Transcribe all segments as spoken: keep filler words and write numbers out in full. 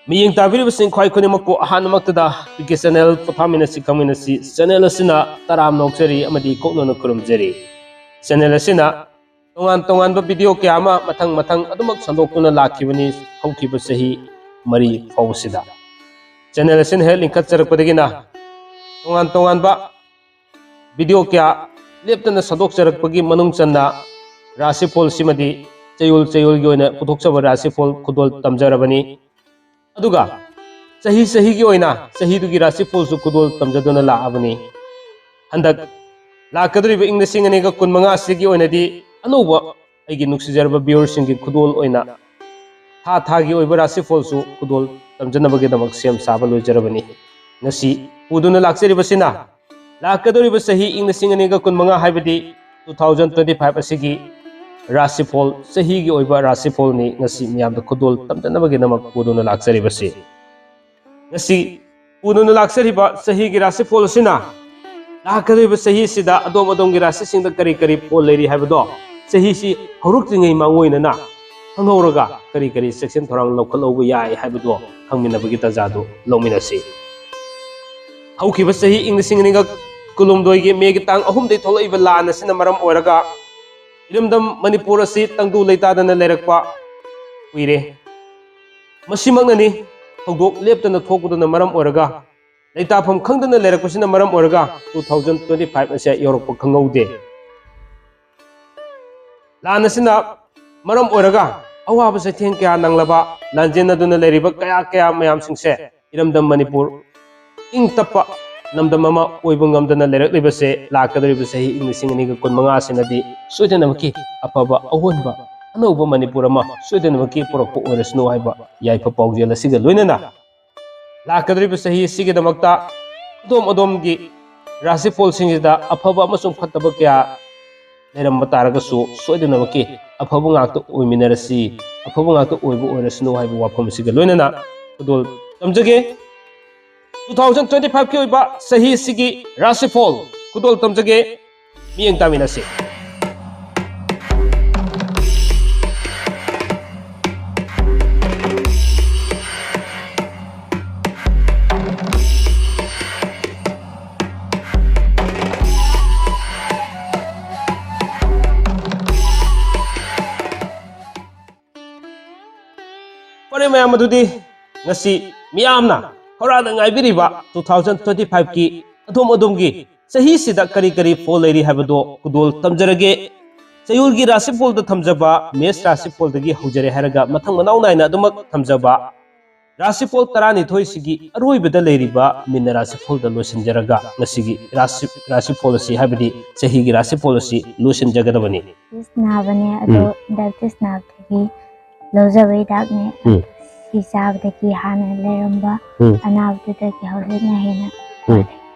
ꯃꯤꯠꯌꯦꯡ ꯇꯥꯕꯤꯔꯤꯕꯁꯤꯡ ꯈ꯭ꯋꯥꯏ ꯈꯨꯗꯤꯡꯃꯛꯄꯨ ꯑꯍꯥꯟꯕꯃꯛꯇꯗ ꯄꯤ ꯀꯦ ꯆꯦꯅꯦꯜ ꯄꯣꯊꯥꯃꯤꯟꯅꯁꯤ ꯈꯪꯃꯤꯟꯅꯁꯤ ꯆꯦꯅꯦꯜ ꯑꯁꯤꯅ ꯇꯔꯥꯝꯅ ꯑꯣꯛꯆꯔꯤ ꯑꯃꯗꯤ ꯀꯣꯛꯅꯅ ꯈꯨꯔꯨꯝꯖꯔꯤ꯫ ꯆꯦꯅꯦꯜ ꯑꯁꯤꯅ ꯇꯣꯉꯥꯟ ꯇꯣꯉꯥꯟꯕ ꯚꯤꯗꯤꯑꯣ ꯀꯌꯥ ꯑꯃ ꯃꯊꯪ ꯃꯊꯪ ꯑꯗꯨꯃꯛ ꯁꯟꯗꯣꯛꯇꯨꯅ ꯂꯥꯛꯈꯤꯕꯅꯤ ꯍꯧꯈꯤꯕ ꯆꯍꯤ ꯃꯔꯤ ꯐꯥꯎꯕꯁꯤꯗ꯫ ꯆꯦꯅꯦꯜ ꯑꯁꯤꯅ ꯍꯦꯛ ꯂꯤꯡꯈꯠꯆꯔꯛꯄꯗꯒꯤꯅ ꯇꯣꯉꯥꯟ ꯇꯣꯉꯥꯟꯕ ꯚꯤꯗꯤꯑꯣ ꯀꯌꯥ ꯂꯦꯞꯇꯅ ꯁꯟꯗꯣꯛꯆꯔꯛꯄꯒꯤ ꯃꯅꯨꯡ ꯆꯟꯅ ꯔꯥꯁꯤꯐꯣꯜꯁꯤꯃꯗꯤ ꯆꯌꯣꯜ ꯆꯌꯣꯜꯒꯤ ꯑꯣꯏꯅ ꯄꯨꯊꯣꯛꯆꯕ ꯔꯥꯁꯤꯐꯣꯜ ꯈꯨꯗꯣꯜ ꯇꯝꯖꯔꯕꯅꯤ꯫ ꯑꯗꯨꯒ ꯆꯍꯤ ꯆꯍꯤꯒꯤ ꯑꯣꯏꯅ ꯆꯍꯤꯗꯨꯒꯤ ꯔꯥꯁꯤꯐꯣꯜꯁꯨ ꯈꯨꯗꯣꯜ ꯇꯝꯖꯗꯨꯅ ꯂꯥꯛꯑꯕꯅꯤ꯫ ꯍꯟꯗꯛ ꯂꯥꯛꯀꯗꯧꯔꯤꯕ ꯏꯪ ꯂꯤꯁꯤꯡ ꯑꯅꯤꯒ ꯀꯨꯟꯃꯉꯥ ꯑꯁꯤꯒꯤ ꯑꯣꯏꯅꯗꯤ ꯑꯅꯧꯕ ꯑꯩꯒꯤ ꯅꯨꯡꯁꯤꯖꯔꯕ ꯚꯤꯌꯨꯔꯁꯤꯡꯒꯤ ꯈꯨꯗꯣꯜ ꯑꯣꯏꯅ ꯊꯥ ꯊꯥꯒꯤ ꯑꯣꯏꯕ ꯔꯥꯁꯤꯐꯣꯜꯁꯨ ꯈꯨꯗꯣꯜ ꯇꯝꯖꯅꯕꯒꯤꯗꯃꯛ ꯁꯦꯝ ꯁꯥꯕ ꯂꯣꯏꯖꯔꯕꯅꯤ꯫ ꯉꯁꯤ ꯄꯨꯗꯨꯅ ꯂꯥꯛꯆꯔꯤꯕꯁꯤꯅ ꯂꯥꯛꯀꯗꯧꯔꯤꯕ ꯆꯍꯤ ꯏꯪ ꯂꯤꯁꯤꯡ ꯑꯅꯤꯒ ꯀꯨꯟꯃꯉꯥ ꯍꯥꯏꯕꯗꯤ two thousand twenty five ꯑꯁꯤꯒꯤ ꯔꯥꯁꯤꯐꯣꯜ, ꯆꯍꯤꯒꯤ ꯑꯣꯏꯕ ꯔꯥꯁꯤꯐꯣꯜꯅꯤ ꯉꯁꯤ ꯃꯤꯌꯥꯝꯗ ꯈꯨꯗꯣꯜ ꯇꯝꯖꯅꯕꯒꯤꯗꯃꯛ ꯄꯨꯗꯨꯅ ꯂꯥꯛꯆꯔꯤꯕꯁꯤ꯫ ꯉꯁꯤ ꯄꯨꯗꯨꯅ ꯂꯥꯛꯆꯔꯤꯕ ꯆꯍꯤꯒꯤ ꯔꯥꯁꯤꯐꯣꯜ ꯑꯁꯤꯅ ꯂꯥꯛꯀꯗꯧꯔꯤꯕ ꯆꯍꯤ ꯑꯁꯤꯗ ꯑꯗꯣꯝ ꯑꯗꯣꯝꯒꯤ ꯔꯥꯁꯤꯁꯤꯡꯗ ꯀꯔꯤ ꯀꯔꯤ ꯐꯣꯜ ꯂꯩꯔꯤ ꯍꯥꯏꯕꯗꯣ ꯆꯍꯤꯁꯤ ꯍꯧꯔꯛꯇ꯭ꯔꯤꯉꯩ ꯃꯥꯡꯑꯣꯏꯅꯅ ꯈꯪꯍꯧꯔꯒ ꯀꯔꯤ ꯀꯔꯤ ꯆꯦꯛꯁꯤꯟ ꯊꯧꯔꯥꯡ ꯂꯧꯈꯠꯍꯧꯕ ꯌꯥꯏ ꯍꯥꯏꯕꯗꯣ ꯈꯪꯃꯤꯟꯅꯕꯒꯤ ꯇꯥꯟꯖꯥꯗꯨ ꯂꯧꯃꯤꯟꯅꯁꯤ꯫ ꯍꯧꯈꯤꯕ ꯆꯍꯤ ꯏꯪ ꯂꯤꯁꯤꯡ ꯑꯅꯤꯒ ꯀꯨꯟꯍꯨꯝꯗꯣꯏꯒꯤ ꯃꯦꯒꯤ ꯇꯥꯡ ꯑꯍꯨꯝꯗꯒꯤ ꯊꯣꯛꯂꯛꯏꯕ ꯂꯥꯟ ꯑꯁꯤꯅ ꯃꯔꯝ ꯑꯣꯏꯔꯒ ꯏꯔꯝꯗꯝ ꯃꯅꯤꯄꯨꯔ ꯑꯁꯤ ꯇꯪꯗꯨ ꯂꯩꯇꯥꯗꯅ ꯂꯩꯔꯛꯄ ꯀꯨꯏꯔꯦ꯫ ꯃꯁꯤꯃꯛꯅꯅꯤ ꯊꯧꯗꯣꯛ ꯂꯦꯞꯇꯅ ꯊꯣꯛꯄꯗꯨꯅ ꯃꯔꯝ ꯑꯣꯏꯔꯒ, ꯂꯩꯇꯥꯐꯝ ꯈꯪꯗꯅ ꯂꯩꯔꯛꯄꯁꯤꯅ ꯃꯔꯝ ꯑꯣꯏꯔꯒ two thousand twenty five ꯑꯁꯦ ꯌꯧꯔꯛꯄ ꯈꯪꯍꯧꯗꯦ꯫ ꯂꯥꯟ ꯑꯁꯤꯅ ꯃꯔꯝ ꯑꯣꯏꯔꯒ ꯑꯋꯥꯕ ꯆꯩꯊꯦꯡ ꯀꯌꯥ ꯅꯪꯂꯕ, ꯂꯥꯟꯖꯦꯟꯅꯗꯨꯅ ꯂꯩꯔꯤꯕ ꯀꯌꯥ ꯀꯌꯥ ꯃꯌꯥꯝꯁꯤꯡꯁꯦ ꯏꯔꯝꯗꯝ ꯃꯅꯤꯄꯨꯔ ꯏꯪ ꯇꯞꯄ ꯂꯝꯗꯝ ꯑꯃ ꯑꯣꯏꯕ ꯉꯝꯗꯅ ꯂꯩꯔꯛꯂꯤꯕꯁꯦ ꯂꯥꯛꯀꯗꯧꯔꯤꯕ ꯆꯍꯤ ꯏꯪ ꯂꯤꯁꯤꯡ ꯑꯅꯤꯒ ꯀꯨꯟꯃꯉꯥ ꯑꯁꯤꯅꯗꯤ ꯁꯣꯏꯗꯅꯃꯛꯀꯤ ꯑꯐꯕ ꯑꯑꯣꯟꯕ ꯑꯅꯧꯕ ꯃꯅꯤꯄꯨꯔ ꯑꯃ ꯁꯣꯏꯗꯅꯃꯛꯀꯤ ꯄꯨꯔꯛꯄ ꯑꯣꯏꯔꯁꯅꯨ ꯍꯥꯏꯕ ꯌꯥꯏꯐ ꯄꯥꯎꯖꯦꯜ ꯑꯁꯤꯒ ꯂꯣꯏꯅꯅ ꯂꯥꯛꯀꯗꯧꯔꯤꯕ ꯆꯍꯤ ꯑꯁꯤꯒꯤꯗꯃꯛꯇ ꯑꯗꯣꯝ ꯑꯗꯣꯝꯒꯤ ꯔꯥꯁꯤꯐꯣꯜꯁꯤꯡꯁꯤꯗ ꯑꯐꯕ ꯑꯃꯁꯨꯡ ꯐꯠꯇꯕ ꯀꯌꯥ ꯂꯩꯔꯝꯕ ꯇꯥꯔꯒꯁꯨ ꯁꯣꯏꯗꯅꯃꯛꯀꯤ ꯑꯐꯕ ꯉꯥꯛꯇ ꯑꯣꯏꯃꯤꯟꯅꯔꯁꯤ, ꯑꯐꯕ ꯉꯥꯛꯇ ꯑꯣꯏꯕ ꯑꯣꯏꯔꯁꯅꯨ ꯍꯥꯏꯕ ꯋꯥꯐꯝ ꯑꯁꯤꯒ ꯂꯣꯏꯅꯅ ꯈꯨꯗꯣꯜ ꯇꯝꯖꯒꯦ꯫ Two thousand twenty five ꯀꯤ ꯑꯣꯏꯕ ꯆꯍꯤ ꯑꯁꯤꯒꯤ ꯔꯥꯁꯤꯐꯣꯜ ꯈꯨꯗꯣꯜ ꯇꯝꯖꯒꯦ꯫ ꯃꯤꯠꯌꯦꯡ ꯇꯥꯃꯤꯟꯅꯁꯤ꯫ ꯐꯔꯦ ꯃꯌꯥꯝ, ꯑꯗꯨꯗꯤ ꯉꯁꯤ ꯃꯤꯌꯥꯝꯅ ꯈꯧꯔꯥꯡꯅ ꯉꯥꯏꯕꯤꯔꯤꯕ two thousand twenty five ꯀꯤ ꯑꯗꯣꯝ ꯑꯗꯣꯝꯒꯤ ꯆꯍꯤꯁꯤꯗ ꯀꯔꯤ ꯀꯔꯤ ꯐꯣꯜ ꯂꯩꯔꯤ ꯍꯥꯏꯕꯗꯣ ꯈꯨꯗꯣꯜ ꯇꯝꯖꯔꯒꯦ꯫ ꯆꯌꯣꯜꯒꯤ ꯔꯥꯁꯤꯐꯣꯜꯗ ꯊꯝꯖꯕ ꯃꯦꯁ ꯔꯥꯁꯤꯐꯣꯜꯗꯒꯤ ꯍꯧꯖꯔꯦ ꯍꯥꯏꯔꯒ ꯃꯊꯪ ꯃꯅꯥꯎ ꯅꯥꯏꯅ ꯑꯗꯨꯃꯛ ꯊꯝꯖꯕ ꯔꯥꯁꯤꯐꯣꯜ ꯇꯔꯥꯅꯤꯊꯣꯏꯁꯤꯒꯤ ꯑꯔꯣꯏꯕꯗ ꯂꯩꯔꯤꯕ ꯃꯤꯟꯅ ꯔꯥꯁꯤꯐꯣꯜꯗ ꯂꯣꯏꯁꯤꯟꯖꯔꯒ ꯉꯁꯤꯒꯤ ꯔꯥꯁꯤ, ꯔꯥꯁꯤꯐꯣꯜ ꯑꯁꯤ, ꯍꯥꯏꯕꯗꯤ ꯆꯍꯤꯒꯤ ꯔꯥꯁꯤꯐꯣꯜ ꯑꯁꯤ ꯂꯣꯏꯁꯤꯟꯖꯒꯗꯕꯅꯤ꯫ ꯗꯥꯏꯕꯤꯇꯤꯁ ꯅꯥꯕꯅꯦ, ꯑꯗꯣ ꯎꯝ꯫ ꯗꯥꯏꯕꯤꯇꯤꯁ ꯅꯥꯕꯗꯒꯤ ꯂꯧꯖꯕ ꯍꯤꯗꯥꯛꯅꯦ꯫ ꯎꯝ꯫ ꯁꯤ ꯆꯥꯕꯗꯒꯤ ꯍꯥꯟꯅ ꯂꯩꯔꯝꯕ ꯎꯝ꯫ ꯑꯅꯥꯕꯗꯨꯗꯒꯤ ꯍꯧꯖꯤꯛꯅ ꯍꯦꯟꯅ ꯎꯝ꯫ ꯐꯔꯦ꯫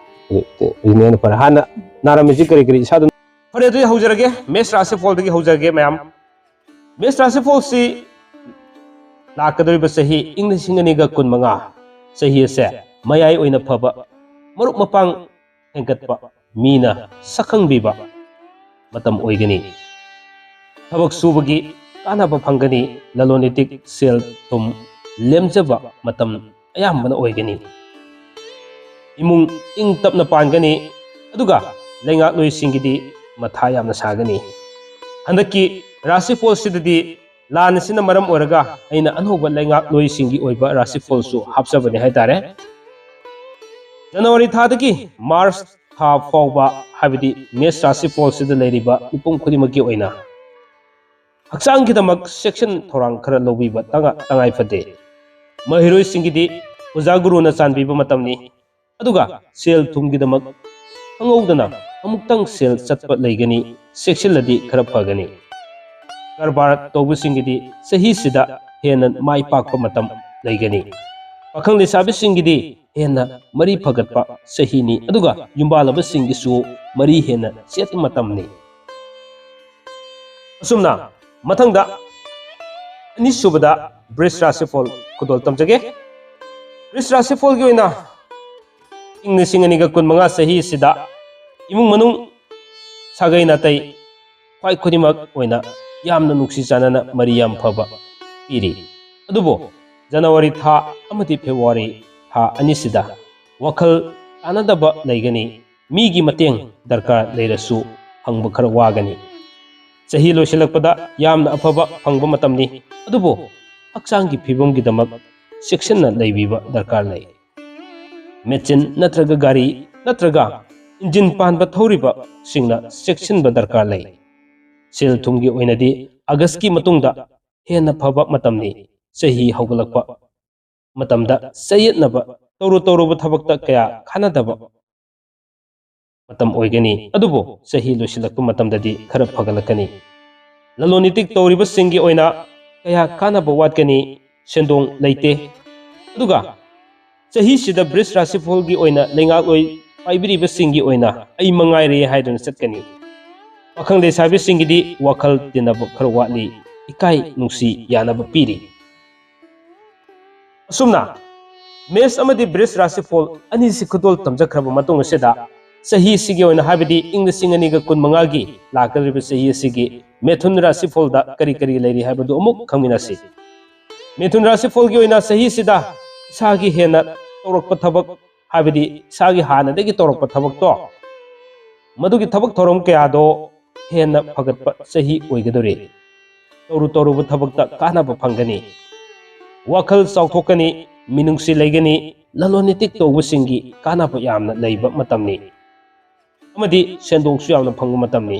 ꯑꯗꯨ, ꯑꯗꯨꯅ ꯍꯦꯟꯅ ꯐꯔꯦ꯫ ꯍꯥꯟꯅ ꯅꯥꯔꯝꯃꯤꯁꯤ ꯀꯔꯤ ꯀꯔꯤ ꯏꯁꯥꯗ? ꯐꯔꯦ, ꯑꯗꯨꯗꯤ ꯍꯧꯖꯔꯒꯦ꯫ ꯃꯦꯁ ꯔꯥꯁꯤꯐꯣꯜꯗꯒꯤ ꯍꯧꯖꯔꯒꯦ ꯃꯌꯥꯝ꯫ ꯃꯦꯁ ꯔꯥꯁꯤꯐꯣꯜꯁꯤ ꯂꯥꯛꯀꯗꯧꯔꯤꯕ ꯆꯍꯤ ꯏꯪ ꯂꯤꯁꯤꯡ ꯑꯅꯤꯒ ꯀꯨꯟꯃꯉꯥ ꯆꯍꯤ ꯑꯁꯦ ꯃꯌꯥꯏ ꯑꯣꯏꯅ ꯐꯕ, ꯃꯔꯨꯞ ꯃꯄꯥꯡ ꯍꯦꯟꯒꯠꯄ, ꯃꯤꯅ ꯁꯛꯈꯪꯕꯤꯕ ꯃꯇꯝ ꯑꯣꯏꯒꯅꯤ꯫ ꯊꯕꯛ ꯁꯨꯕꯒꯤ ꯀꯥꯟꯅꯕ ꯐꯪꯒꯅꯤ꯫ ꯂꯂꯣꯟ ꯏꯇꯤꯛ, ꯁꯦꯜ ꯊꯨꯝ ꯂꯦꯝꯖꯕ ꯃꯇꯝ ꯑꯌꯥꯝꯕꯅ ꯑꯣꯏꯒꯅꯤ꯫ ꯏꯃꯨꯡ ꯏꯪ ꯇꯞꯅ ꯄꯥꯟꯒꯅꯤ, ꯑꯗꯨꯒ ꯂꯩꯉꯥꯛꯂꯣꯏꯁꯤꯡꯒꯤꯗꯤ ꯃꯊꯥ ꯌꯥꯝꯅ ꯁꯥꯒꯅꯤ꯫ ꯍꯟꯗꯛꯀꯤ ꯔꯥꯁꯤꯐꯣꯜꯁꯤꯗꯗꯤ ꯂꯥꯟ ꯑꯁꯤꯅ ꯃꯔꯝ ꯑꯣꯏꯔꯒ ꯑꯩꯅ ꯑꯅꯧꯕ ꯂꯩꯉꯥꯛꯂꯣꯏꯁꯤꯡꯒꯤ ꯑꯣꯏꯕ ꯔꯥꯁꯤꯐꯣꯜꯁꯨ ꯍꯥꯞꯆꯕꯅꯤ ꯍꯥꯏꯇꯥꯔꯦ꯫ ꯖꯅꯋꯥꯔꯤ ꯊꯥꯗꯒꯤ ꯃꯥꯔꯆ ꯊꯥ ꯐꯥꯎꯕ, ꯍꯥꯏꯕꯗꯤ ꯃꯦꯁ ꯔꯥꯁꯤꯐꯣꯜꯁꯤꯗ ꯂꯩꯔꯤꯕ ꯃꯤꯄꯨꯝ ꯈꯨꯗꯤꯡꯃꯛꯀꯤ ꯑꯣꯏꯅ ꯍꯛꯆꯥꯡꯒꯤꯗꯃꯛ ꯆꯦꯛꯁꯤꯟ ꯊꯧꯔꯥꯡ ꯈꯔ ꯂꯧꯕꯤꯕ ꯇꯉꯥ-, ꯇꯉꯥꯏ ꯐꯗꯦ꯫ ꯃꯍꯩꯔꯣꯏꯁꯤꯡꯒꯤꯗꯤ ꯑꯣꯖꯥ ꯒꯨꯔꯨꯅ ꯆꯥꯟꯕꯤꯕ ꯃꯇꯝꯅꯤ, ꯑꯗꯨꯒ ꯁꯦꯜ ꯊꯨꯝꯒꯤꯗꯃꯛ ꯈꯪꯍꯧꯗꯅ ꯑꯃꯨꯛꯇꯪ ꯁꯦꯜ ꯆꯠꯄ ꯂꯩꯒꯅꯤ, ꯆꯦꯛꯁꯤꯜꯂꯗꯤ ꯈꯔ ꯐꯒꯅꯤ꯫ ꯀꯔꯕꯥꯔ ꯇꯧꯕꯁꯤꯡꯒꯤꯗꯤ ꯆꯍꯤꯁꯤꯗ ꯍꯦꯟꯅ ꯃꯥꯏ ꯄꯥꯛꯄ ꯃꯇꯝ ꯂꯩꯒꯅꯤ꯫ ꯄꯥꯈꯪ ꯂꯩꯁꯥꯕꯤꯁꯤꯡꯒꯤꯗꯤ ꯍꯦꯟꯅ ꯃꯔꯤ ꯐꯒꯠꯄ ꯆꯍꯤꯅꯤ, ꯑꯗꯨꯒ ꯌꯨꯝꯕꯥꯜꯂꯕꯁꯤꯡꯒꯤꯁꯨ ꯃꯔꯤ ꯍꯦꯟꯅ ꯆꯦꯠꯄ ꯃꯇꯝꯅꯤ꯫ ꯑꯁꯨꯝꯅ ꯃꯊꯪꯗ ꯑꯅꯤꯁꯨꯕꯗ ꯕ꯭ꯔꯤꯁ ꯔꯥꯁꯤꯐꯣꯜ ꯈꯨꯗꯣꯜ ꯇꯝꯖꯒꯦ꯫ ꯕ꯭ꯔꯤꯁ ꯔꯥꯁꯤꯐꯣꯜꯒꯤ ꯑꯣꯏꯅ ꯏꯪ ꯂꯤꯁꯤꯡ ꯑꯅꯤꯒ ꯀꯨꯟꯃꯉꯥ ꯆꯍꯤ ꯑꯁꯤꯗ ꯏꯃꯨꯡ ꯃꯅꯨꯡ, ꯁꯥꯒꯩ ꯅꯥꯇꯩ, ꯈ꯭ꯋꯥꯏ ꯈꯨꯗꯤꯡꯃꯛ ꯑꯣꯏꯅ ꯌꯥꯝꯅ ꯅꯨꯡꯁꯤ ꯆꯥꯟꯅꯅ ꯃꯔꯤ ꯌꯥꯝ ꯐꯕ ꯄꯤꯔꯤ꯫ ꯑꯗꯨꯕꯨ ꯖꯅꯋꯥꯔꯤ ꯊꯥ ꯑꯃꯗꯤ ꯐꯦꯕ꯭ꯔꯨꯋꯥꯔꯤ ꯊꯥ ꯑꯅꯤꯁꯤꯗ ꯋꯥꯈꯜ ꯇꯥꯅꯗꯕ ꯂꯩꯒꯅꯤ꯫ ꯃꯤꯒꯤ ꯃꯇꯦꯡ ꯗꯔꯀꯥꯔ ꯂꯩꯔꯁꯨ ꯐꯪꯕ ꯈꯔ ꯋꯥꯒꯅꯤ꯫ ꯆꯍꯤ ꯂꯣꯏꯁꯤꯜꯂꯛꯄꯗ ꯌꯥꯝꯅ ꯑꯐꯕ ꯐꯪꯕ ꯃꯇꯝꯅꯤ, ꯑꯗꯨꯕꯨ ꯍꯛꯆꯥꯡꯒꯤ ꯐꯤꯕꯝꯒꯤꯗꯃꯛ ꯆꯦꯛꯁꯤꯟꯅ ꯂꯩꯕꯤꯕ ꯗꯔꯀꯥꯔ ꯂꯩ꯫ ꯃꯦꯆꯤꯟ ꯅꯠꯇ꯭ꯔꯒ ꯒꯥꯔꯤ ꯅꯠꯇ꯭ꯔꯒ ꯏꯟꯖꯤꯟ ꯄꯥꯟꯕ ꯊꯧꯔꯤꯕꯁꯤꯡꯅ ꯆꯦꯛꯁꯤꯟꯕ ꯗꯔꯀꯥꯔ ꯂꯩ꯫ ꯁꯦꯜ ꯊꯨꯝꯒꯤ ꯑꯣꯏꯅꯗꯤ ꯑꯥꯒꯁꯀꯤ ꯃꯇꯨꯡꯗ ꯍꯦꯟꯅ ꯐꯕ ꯃꯇꯝꯅꯤ꯫ ꯆꯍꯤ ꯍꯧꯒꯠꯂꯛꯄ ꯃꯇꯝꯗ ꯆꯌꯦꯠꯅꯕ ꯇꯧꯔꯨ ꯇꯧꯔꯨꯕ ꯊꯕꯛꯇ ꯀꯌꯥ ꯀꯥꯟꯅꯗꯕ ꯃꯇꯝ ꯑꯣꯏꯒꯅꯤ꯫ ꯑꯗꯨꯕꯨ ꯆꯍꯤ ꯂꯣꯏꯁꯤꯜꯂꯛꯄ ꯃꯇꯝꯗꯗꯤ ꯈꯔ ꯐꯒꯠꯂꯛꯀꯅꯤ꯫ ꯂꯂꯣꯟ ꯏꯇꯤꯛ ꯇꯧꯔꯤꯕꯁꯤꯡꯒꯤ ꯑꯣꯏꯅ ꯀꯌꯥ ꯀꯥꯟꯅꯕ ꯋꯥꯠꯀꯅꯤ, ꯁꯦꯟꯗꯣꯡ ꯂꯩꯇꯦ꯫ ꯑꯗꯨꯒ ꯆꯍꯤꯁꯤꯗ ꯕ꯭ꯔꯤꯖ ꯔꯥꯁꯤꯐꯣꯜꯒꯤ ꯑꯣꯏꯅ ꯂꯩꯉꯥꯛꯂꯣꯏ ꯄꯥꯏꯕꯤꯔꯤꯕꯁꯤꯡꯒꯤ ꯑꯣꯏꯅ ꯑꯩ ꯃꯉꯥꯏꯔꯦ ꯍꯥꯏꯗꯨꯅ ꯆꯠꯀꯅꯤ꯫ ꯄꯥꯈꯪ ꯂꯩꯁꯥꯕꯤꯁꯤꯡꯒꯤꯗꯤ ꯋꯥꯈꯜ ꯇꯤꯟꯅꯕ ꯈꯔ ꯋꯥꯠꯂꯤ, ꯏꯀꯥꯏ ꯅꯨꯡꯁꯤ ꯌꯥꯅꯕ ꯄꯤꯔꯤ꯫ ꯑꯁꯨꯝꯅ ꯃꯦꯁ ꯑꯃꯗꯤ ꯕ꯭ꯔꯤꯖ ꯔꯥꯁꯤꯐꯣꯜ ꯑꯅꯤꯁꯤ ꯈꯨꯗꯣꯜ ꯇꯝꯖꯈ꯭ꯔꯕ ꯃꯇꯨꯡ ꯑꯁꯤꯗ ꯆꯍꯤ ꯑꯁꯤꯒꯤ ꯑꯣꯏꯅ, ꯍꯥꯏꯕꯗꯤ ꯏꯪ ꯂꯤꯁꯤꯡ ꯑꯅꯤꯒ ꯀꯨꯟꯃꯉꯥꯒꯤ ꯂꯥꯛꯀꯗꯧꯔꯤꯕ ꯆꯍꯤ ꯑꯁꯤꯒꯤ ꯃꯦꯊꯨꯟ ꯔꯥꯁꯤꯐꯣꯜꯗ ꯀꯔꯤ ꯀꯔꯤ ꯂꯩꯔꯤ ꯍꯥꯏꯕꯗꯨ ꯑꯃꯨꯛ ꯈꯪꯃꯤꯟꯅꯁꯤ꯫ ꯃꯤꯊꯨꯟ ꯔꯥꯁꯤꯐꯣꯜꯒꯤ ꯑꯣꯏꯅ ꯆꯍꯤꯁꯤꯗ ꯏꯁꯥꯒꯤ ꯍꯦꯟꯅ ꯇꯧꯔꯛꯄ ꯊꯕꯛ, ꯍꯥꯏꯕꯗꯤ ꯏꯁꯥꯒꯤ ꯍꯥꯟꯅꯗꯒꯤ ꯇꯧꯔꯛꯄ ꯊꯕꯛꯇꯣ, ꯃꯗꯨꯒꯤ ꯊꯕꯛ ꯊꯧꯔꯝ ꯀꯌꯥꯗꯣ ꯍꯦꯟꯅ ꯐꯒꯠꯄ ꯆꯍꯤ ꯑꯣꯏꯒꯗꯧꯔꯤ꯫ ꯇꯧꯔꯨ ꯇꯧꯔꯨꯕ ꯊꯕꯛꯇ ꯀꯥꯟꯅꯕ ꯐꯪꯒꯅꯤ, ꯋꯥꯈꯜ ꯆꯥꯎꯊꯣꯛꯀꯅꯤ, ꯃꯤꯅꯨꯡꯁꯤ ꯂꯩꯒꯅꯤ, ꯂꯂꯣꯟ ꯏꯇꯤꯛ ꯇꯧꯕꯁꯤꯡꯒꯤ ꯀꯥꯟꯅꯕ ꯌꯥꯝꯅ ꯂꯩꯕ ꯃꯇꯝꯅꯤ꯫ ꯑꯃꯗꯤ ꯁꯦꯟꯗꯣꯡꯁꯨ ꯌꯥꯝꯅ ꯐꯪꯕ ꯃꯇꯝꯅꯤ꯫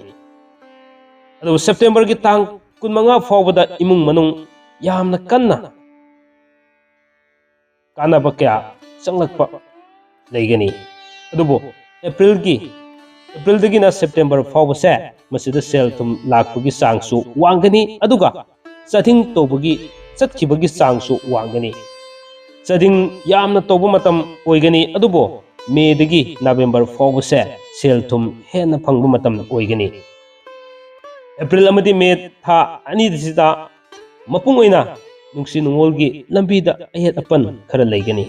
ꯑꯗꯨꯕꯨ ꯁꯦꯞꯇꯦꯝꯕꯔꯒꯤ ꯇꯥꯡ ꯀꯨꯟꯃꯉꯥ ꯐꯥꯎꯕꯗ ꯏꯃꯨꯡ ꯃꯅꯨꯡ ꯌꯥꯝꯅ ꯀꯟꯅ ꯀꯥꯟꯅꯕ ꯀꯌꯥ ꯆꯪꯂꯛꯄ ꯂꯩꯒꯅꯤ꯫ ꯑꯗꯨꯕꯨ ꯑꯦꯄ꯭ꯔꯤꯜꯒꯤ, ꯑꯦꯄ꯭ꯔꯤꯜꯗꯒꯤꯅ ꯁꯦꯞꯇꯦꯝꯕꯔ ꯐꯥꯎꯕꯁꯦ, ꯃꯁꯤꯗ ꯁꯦꯜ ꯊꯨꯝ ꯂꯥꯛꯄꯒꯤ ꯆꯥꯡꯁꯨ ꯋꯥꯡꯒꯅꯤ, ꯑꯗꯨꯒ ꯆꯥꯗꯤꯡ ꯇꯧꯕꯒꯤ, ꯆꯠꯈꯤꯕꯒꯤ ꯆꯥꯡꯁꯨ ꯋꯥꯡꯒꯅꯤ꯫ ꯆꯥꯗꯤꯡ ꯌꯥꯝꯅ ꯇꯧꯕ ꯃꯇꯝ ꯑꯣꯏꯒꯅꯤ, ꯑꯗꯨꯕꯨ ꯃꯦꯗꯒꯤ ꯅꯕꯦꯝꯕꯔ ꯐꯥꯎꯕꯁꯦ ꯁꯦꯜ ꯊꯨꯝ ꯍꯦꯟꯅ ꯐꯪꯕ ꯃꯇꯝ ꯑꯣꯏꯒꯅꯤ꯫ ꯑꯦꯄ꯭ꯔꯤꯜ ꯑꯃꯗꯤ ꯃꯦ ꯊꯥ ꯑꯅꯤꯁꯤꯗ ꯃꯄꯨꯡ ꯑꯣꯏꯅ ꯅꯨꯡꯁꯤ ꯅꯨꯡꯉꯣꯜꯒꯤ ꯂꯝꯕꯤꯗ ꯑꯌꯦꯠ ꯑꯄꯟ ꯈꯔ ꯂꯩꯒꯅꯤ꯫